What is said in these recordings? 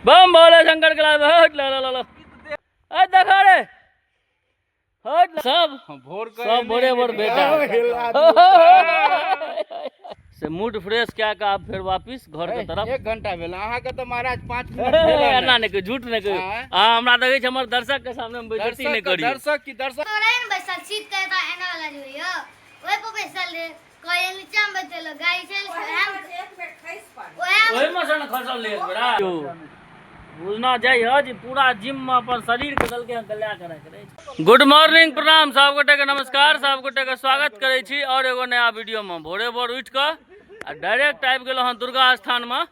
बम भोले शंकर के लाल, हट ला ला ला ला। अरे देखा रे, हट सब भोर के सब भोरे भोर बेटा से मूड फ्रेश क्या का आप फिर वापिस घर के तरफ। एक घंटा भेल अहाँके तऽ महाराज 5 मिनट भेल एना नहि कहियौ, झूठ नहि कहियौ। आँय? अहाँ हमरा देखै छी, हमर दर्शक के सामने हम बेइज्जती नहि करियौ। दर्शक की दर्शक तोरा ने बैसल सीट ते एना वाला जे होइया ओहि पर बैसल रहे, कहै नीचा मे बैठेलो गाड़ी चल ओएह। ओहिमे सँ ने खसल रहै एक बेरा। बुझना जाइ ह जे पूरा जिम में अपन शरीर के दलके हन गला के राखि रहै छै। गुड मॉर्निंग, प्रणाम सब गोटे के, नमस्कार सब गोटे के, स्वागत करै छी और एगो नया वीडियो में। भोरे भोर उठि कऽ आ डायरेक्ट आबि गेलहुँ हँ दुर्गा स्थान में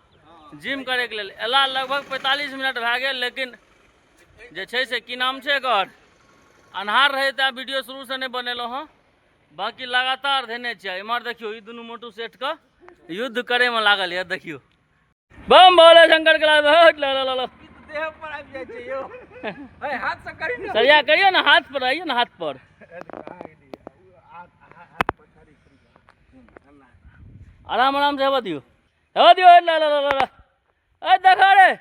जिम करे के लेल। एला लगभग 45 मिनट भए गेल, लेकिन जे छै से की नाम छै एकर, अन्हार रहै तैं वीडियो शुरू से नहि बनेलहुँ हँ, बाकी लगातार धेने छियै। इम्हर देखियौ ई दुनू मोटू सेठ के युद्ध करे में लागल यऽ। देखियौ बम भोले शंकर के लाल, हट ला ला ला ला। देह पर आबि जाइ छै यौ, हे हाथ से करी ने। सरिया करियौ ने, हाथ पर आइयौ ने, हाथ पर आराम आराम से हेबा दियौ, हेबा दियौ। हट ला ला ला ला। अरे देखा रे,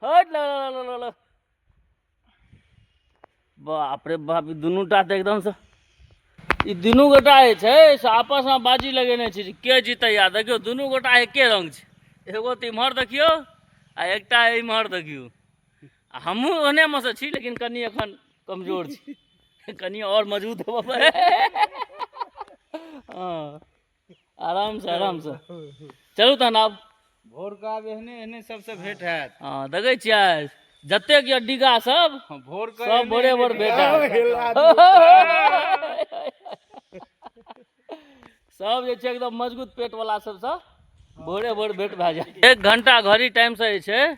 हट ला ला ला ला ला। बाप रे बाप, ई दुनू टा तऽ एकदमसँ, ई दुनू गोटा जे छै से आपसमे बाजी लगेने छै जे के जीतैया। देखियौ दुनू गोटा एके रङ्ग छै, एगो तऽ इम्हर देखियौ आ एकटा इम्हर देखियौ। आ हमहूँ ओहनेमे सँ छी, लेकिन कनि एखन कमजोर छी, कनि आओर मजबूत हेबऽ पड़ै। हँ, आरामसँ आरामसँ चलू तहन। आब भोर के आब एहने एहने सबसे भेंट हैत। हँ, देखै छियै जतेक यऽ डिगा सब भोर के सब भोरे भोर भेट हैत। सब जे छै एकदम मजबूत पेट वाला सबसँ भोरे भोर भेंट भए जाय। एक घंटा घड़ी टाइम से जे छै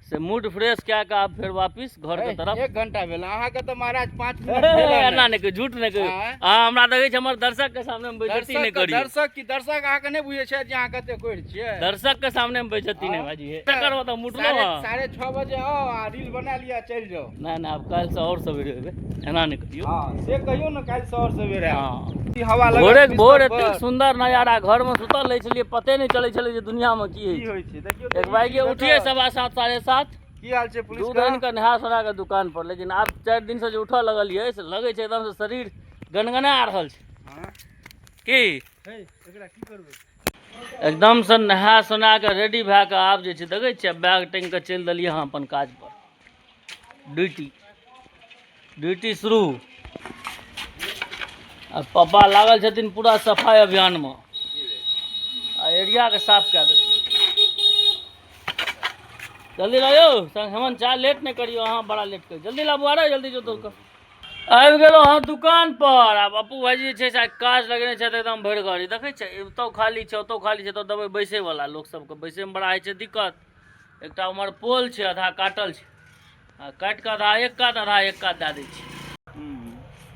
से मूड फ्रेश कए कऽ आब फेर वापिस घर के तरफ। एक घंटा भेल अहाँके तऽ महाराज 5 मिनट भेल। एना नहि कहियौ, झूठ नहि कहियौ। आँय? अहाँ हमरा देखै छी, हमर दर्शक के सामने हम बेइज्जती नहि दर्शक करियौ। दर्शक की दर्शक अहाँके नहि बुझै छथि जे अहाँ कते कोरि छियै। दर्शक के सामने हम बेइज्जती नहि भाजी तकर मतलब मुटलो। हँ, 6:30 बजे आउ आ रील बना लिअ, चलि जाउ। नहि नहि, आब काल्हि से आओर सवेरे हेबै, एना नहि करियौ। हँ, से कहियौ ने, काल्हि से आओर सवेरे आउ। हँ। ई हवा लगत भोरे भोर बिस्तर एतेक पर। सुन्दर नजारा, घर में सुतल रहै छलियै, पते नहि चलै छलै जे दुनिया में की होइ की छै। होइ छै देखियौ तऽ एक ई बाइगे भेटल। उठिए 7:15, 7:30, की हाल छै पुलिस दूध के? आनि कऽ नहा सोना कऽ दुकान पर। लेकिन आब 4 दिन से जे उठऽ लगलियै से लगै छै एकदम से शरीर गनगना रहल छै। हँ। की हे, एकरा की करबै? एकदम से नहा सोना कऽ रेडी भए कऽ आब जे छै देखै छियै बैग टाँगि कऽ चलि देलियै हँ अपन काज पर। ड्यूटी ड्यूटी शुरू। आ पापा लागल छथिन पूरा सफाइ अभियानमे, आ एरियाके साफ कए देथिन। जल्दी लाउ संग हेमंत, चाय लेट नहि करियौ अहाँ, बड़ा लेट करियौ। जल्दी लाबू, अरे जल्दी जो दौड़ कऽ। आबि गेलहुँ हँ दुकान पर। आब अपू भाईजी जे छै से आइ काज लगेने छथि एकदम भरि गाड़ी। देखै छियै एतौ खाली छै, ओतौ खाली छै, तऽ देबै बैसैवला लोक सबके बैसैमे बड़ा होइ छै दिक्कत। एकटा उम्हर पोल छै, आधा काटल छै, आ काटि कऽ आधा एक कात आधा एक कात दए दै छै।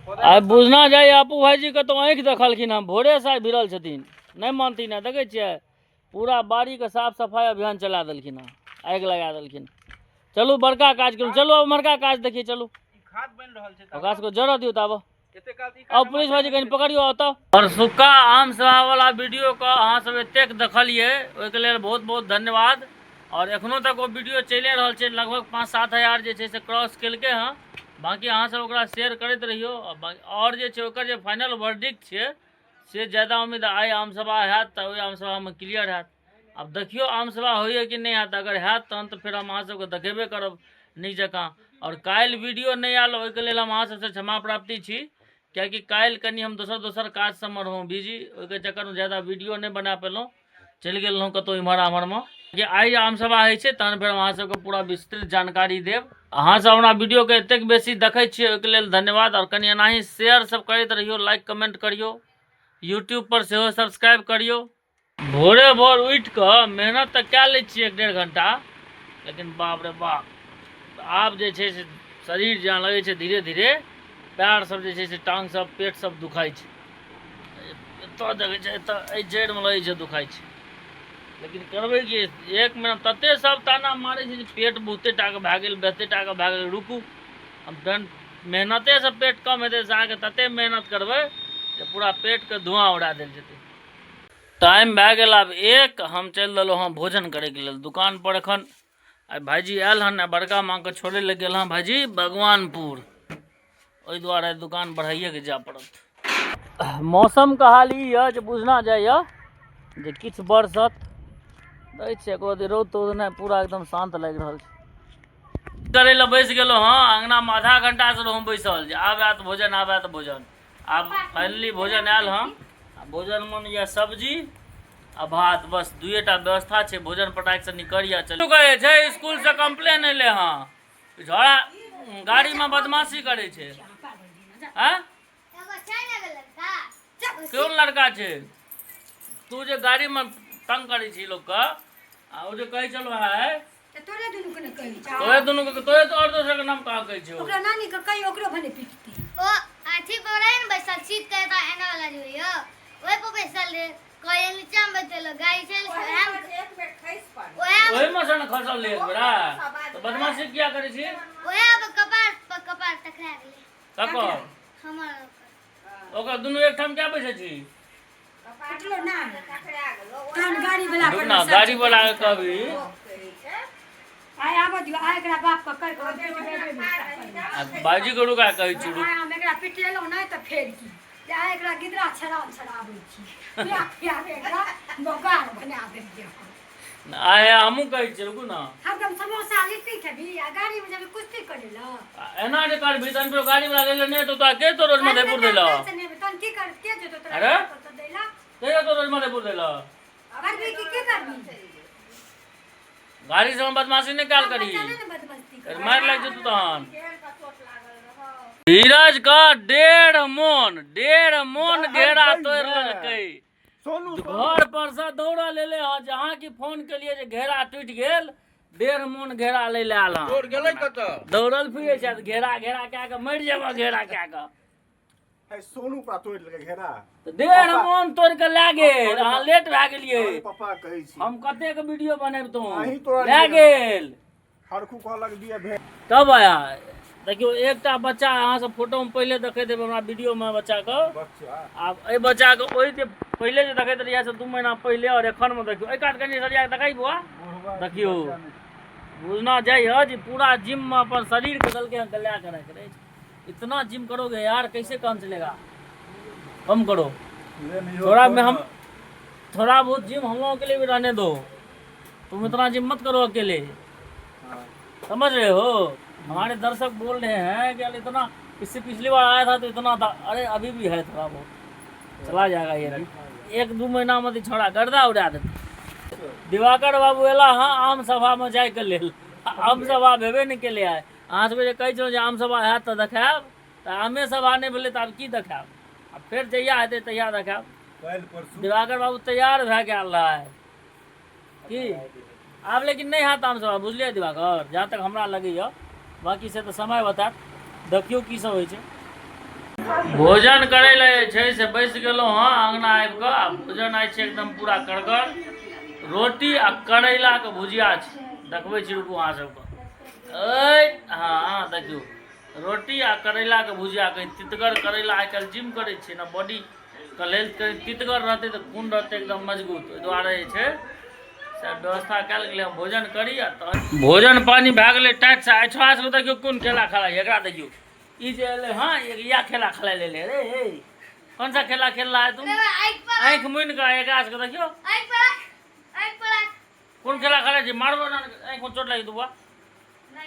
आइ बुझना जाइए अपू भाईजी कतौ आँखि देखलखिन हँ, भोरेसँ आइ भिड़ल छथिन, नहि मानथिन हँ। देखै छियै पूरा बाड़ीके साफ सफाइ अभियान चला देलखिन हँ, आगि लगा देलखिन। चलू बड़का काज करू, चलू आब उम्हरका काज देखिए, चलू। ई खाद बनि रहल छै। ओकरा सबके जरऽ दियौ ताबऽ। एते काल ई अब पुलिस भाईजी कनि पकड़ियौ ओतऽ। और सुक्का आम सभा वाला वीडियो के अहाँ सब एतेक देखलियै ओहिके लेल बहुत बहुत धन्यवाद। और एखनो तक ओ वीडियो चलि रहल छै, लगभग 5-7 हजार जे छै से क्रॉस केलकै हँ। बाँकी अहाँ सब ओकरा शेयर करैत रहियौ। और जे छै ओकर जे फाइनल वर्डिक्ट छै से ज्यादा उम्मीद आइ आम सभा हैत तऽ ओहि आम सभामे क्लियर हैत। आब देखियौ आम सभा होइए कि नहि हैत। अगर हैत तहन तऽ फेर हम अहाँ सबके देखेबे करब नीक जकाँ। आओर काल्हि वीडियो नहि आयल ओहिके लेल हम अहाँ सबसँ क्षमा प्राप्ति छी, किएकि काल्हि कनि हम दोसर दोसर काज सबमे रहौं बिजी, ओहिके चक्करमे ज्यादा वीडियो नहि बना पेलहुँ, चलि गेल रहौं कतहु इम्हर आम्हरमे। जे आइ आम सभा होइ छै तहन फेर हम अहाँ सबके पूरा विस्तृत जानकारी देब। अहाँ सब हमरा वीडियोके एतेक बेसी देखै छियै ओहिके लेल धन्यवाद। आओर कनि एनाही शेयर सब करैत रहियौ, लाइक कमेंट करियौ, यूट्यूब पर सेहो सब्सक्राइब करियौ। भोरे भोर उठि कऽ मेहनत तऽ कए लै छियै 1-1.5 घंटा, लेकिन बाप रे बाप आब जे छै से शरीर जेना लगै छै धीरे धीरे पैर सब जे छै से टांग सब पेट सब दुखाइ छै। एतऽ देखै छै एतऽ एहि जड़िमे लगै छै दुखाइ छै, लेकिन करबै की, एक महीना तते सब ताना मारै छै जे पेट बहुते टाके भए गेल, बहुते टाके भए गेल। रुकू, हम तहन मेहनतेसँ पेट कम हेतै से अहाँके तते मेहनत करबै जे पूरा पेटके धुआँ उड़ा देल जेतै। टाइम भए गेल आब 1, हम चलि देलहुँ हँ भोजन करैके लेल दुकान पर। एखन आइ भाइजी आयल हन आ बड़का माँके छोड़ै लए गेल हँ भाइजी भगवानपुर, ओहि दुआरे दुकान बढ़ाइएके जाय पड़त। मौसमके हाल ई यऽ जे बुझना जाइए जे किछु बरसत दै छै, एको रत्ती रौद तौद नहि, पूरा एकदम शान्त लागि रहल छै। करै लए बैस गेलहुँ हँ अङ्गनामे, आधा घण्टासँ रहूँ बैसल जे आब आयत भोजन, आब आयत भोजन। आब फाइनली भोजन आयल हँ। आ भोजनमे यऽ सब्जी आ भात, बस दुइए टा व्यवस्था छै। भोजन पटाक से निकल चल कहै छै। स्कूलसँ कम्प्लेन एलै हँ, झोड़ा गाड़ीमे बदमाशी करै छै। आँय, एगो छै ने एगो लड़का। कोन लड़का छै? तू जे गाड़ीमे तंग करै छी लोकके, आ ओ जे कहै छलहुँ है। तऽ तोरे दुनू के ने कहै छौ। तोरे दुनू के, तोरे तो और दोसर के नाम कहाँ कहै छौ? ओकरा नानी के कही, ओकरो भने पिटती। ओ अथी पर रहे ने बैसल, सीट के एतऽ एना वाला जे होइया, ओहि पर बैसल रहे, कहै नीचा मे बैठेलो गाड़ी चलि, ओएह मे एक बेर खसि पड़ल। ओएह मे। ओहिमे से ने खसल एक बेरा, तऽ बदमाशी किया करै छी? ओएह पर कपार पर कपार टकरा गेलै। ककर? हमर ओकर। ओकर दुनू एकठाम किया बैसै छी? फुटलो ना तहन गाड़ी वाला रुक पर ना, गाड़ी वाला के कहबी। आइ आबऽ दियौ, आइ एकरा बाप के कहि कऽ पिटबेबै नहि। आ बाजी के रुका कहै छी, रुक। आइ हम एकरा पिटेलहुँ नहि तऽ फेर की जे आइ एकरा गिदरा छड़ाम छड़ाबै छी, पिया पिया के एकरा बोगार बना देलियै हन। आइ हमहूँ कहै छियै, रुकू ने। हरदम समोसा लिट्टी खेबही आ गाड़ीमे जेबही कुश्ती करै लए। आ एना जे करबही तहन फेर गाड़ी वाला लै लए नहि एतौ, तोरा के तो रोज मधेपुर दै लए? तहन की कर, के जेतौ तोरा? अरे? दै लए। के जेतौ रोज मधेपुर दै लए? करबी की, के करबी? गाड़ी से बदमाशी नहि कयल करी। बच्चा नहि ने बदमस्ती फेर कर। मारि लागि जेतौ तहन। धीरज का 1.5 मोन घेरा तोड़ि लेलकै। सोनू। घर पर से दौड़ल एलै हँ, जहाँ की फोन केलिए जे घेरा टूटि गेल, 1.5 मोन घेरा लै लए आयल हँ। तोर गेलै कतऽ? दौड़ल फिरै छै, घेरा घेरा कए कऽ मरि जेबऽ घेरा कए कऽ। है सोनू पा तोड़ि लेलकै घेरा। तऽ 1.5 मोन तोड़ि कऽ लए गेल। अहाँ लेट भए गेलियै। पप्पा कहै छी। हम कतेक वीडियो बनेबतहुँ? अहीं तोड़लियै। लए गेल। हरखू कहलक दिए भेट। कब आया? देखियौ, एकटा बच्चा अहाँ सब फोटोमे पहिले देखैत हेबै हमरा वीडियोमे बच्चाके। बच्चा। आब एहि बच्चाके ओहि जे पहिले जे देखैत रहियै से 2 महीना पहिले, आओर एखनमे देखियौ। एहि कात कनि सरिया कऽ देखै बौआ। बुढ़वा। देखियौ, बुझना जाइए जे पूरा जिममे अपन शरीरके देलकै हँ गला के राखि रहै छै। इतना जिम करोगे यार, कैसे काम चलेगा? कम करो थोड़ा में, हम थोड़ा बहुत जिम हम लोगों के लिए भी रहने दो। तुम इतना जिम मत करो अकेले, समझ रहे हो? हमारे दर्शक बोल रहे हैं कि यार इतना, इससे पिछली बार आया था तो इतना था। अरे, अभी भी है थोड़ा बहुत, चला जाएगा ये भी। 1-2 महीना में छोड़ा गर्दा उड़ा देते। दिवाकर बाबू एला हँ आम सभामे जायके लेल। आम सभा भेबे नहि केलै आइ। अहाँ सबके जे कहै छलहुँ जे आम सभा हैत तऽ देखायब, तऽ आमे सभा नहि भेलै, तऽ आब की देखायब? आ फेर जहिया हेतै तहिया देखायब। काल्हि परसू। दिवाकर बाबू तैयार भए गेल रहै की आब, लेकिन नहि हैत आम सभा, बुझलियै दिवाकर? जहाँ तक हमरा लगैए, बाँकी से तऽ समय बतायत। देखियौ की सब होइ छै। भोजन करै लए जे छै से बैस गेलहुँ हँ अङ्गना आबि कऽ। आ भोजन आइ छै एकदम पूरा कड़गर, रोटी आ करैलाके भुजिया छै। देखबै छी, रुकू अहाँ सबके। ऐ हँ, देखियौ, रोटी आ करैलाके भुजिया। कहीं तितगर करैला, आइ काल्हि जिम करै छियै ने, बॉडीके लेल कहीं तितगर रहतै तऽ खून रहतै एकदम मजबूत। ओहि दुआरे जे छै से व्यवस्था कयल गेलै। हम भोजन करी आ तहन भोजन पानि भए गेलै टाइट से। आइ छोड़ा सबके देखियौ कोन खेला खेलाइ। एकरा देखियौ, ई जे एलै हँ, इएह खेला खेलाइ लेले रे। हे, कौन सा खेला खेल रहा है तुम? आँखि पर। आँखि मुनि कऽ एकरा सबके देखियौ। आँखि पर राख, आँखि पर राख। कोन खेला खेलाइ छी? मारबो ना, आँखिमे चोट लागि जेतौ बौआ,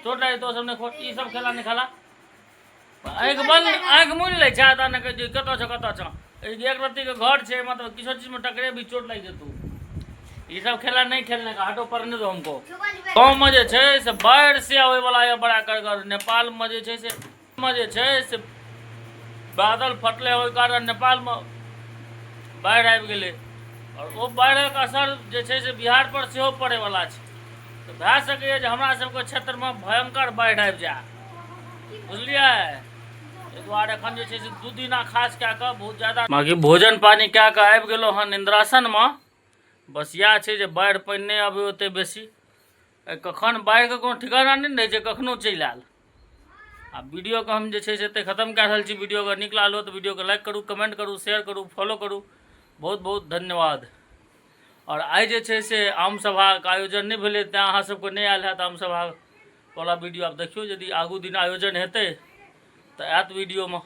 चोट लागि जेतौ। सब नहि खो, ई सब खेला नहि खेला। आँखि बंद, आँखि मुनि लै छै तहन कहै छै कतऽ छौ, कतऽ छौ। एक रत्तीके घर छै, मतलब किछो चीजमे टकरे भी चोट लागि जेतौ। ई सब खेला नहीं खेलने का। हटो, पढ़ने दो हमको। छुपा छुपा। गाँवमे जे छै से बाढ़ि से आबैवला यऽ बड़ा करगर। नेपालमे जे छै से मे जे छै से बादल फटलै, ओहि कारण नेपालमे बाढ़ि आबि गेलै आओर ओ बाढ़िक असर जे छै से बिहार पर सेहो पड़ैवला छै। तऽ भए सकैए जे हमरा सबके क्षेत्रमे भयङ्कर बाढ़ि आबि जाय, बुझलियै? एहि दुआरे एखन जे छै से 2 दिना खास कए कऽ बहुत ज्यादा। बाँकी भोजन पानि कए कऽ आबि गेलहुँ हन इन्द्रासनमे। बस इएह छै जे बाढ़ि पानि नहि आबै ओतेक बेसी। कखन बाढ़िके कोनो ठिकाना नहि ने रहै छै, कखनो चलि आयल। आ वीडियोके हम जे छै से एतहि खतम कए रहल छी। वीडियो अगर नीक लागल हो तऽ वीडियोके लाइक करू, कमेंट करू, शेयर करू, फॉलो करू। बहुत बहुत धन्यवाद। आओर आइ जे छै से आम सभाके आयोजन नहि भेलै, तेँ अहाँ सबके नहि आयल हैत आम सभावला वीडियो। आब देखियौ, यदि आगू दिन आयोजन हेतै तऽ आयत वीडियोमे।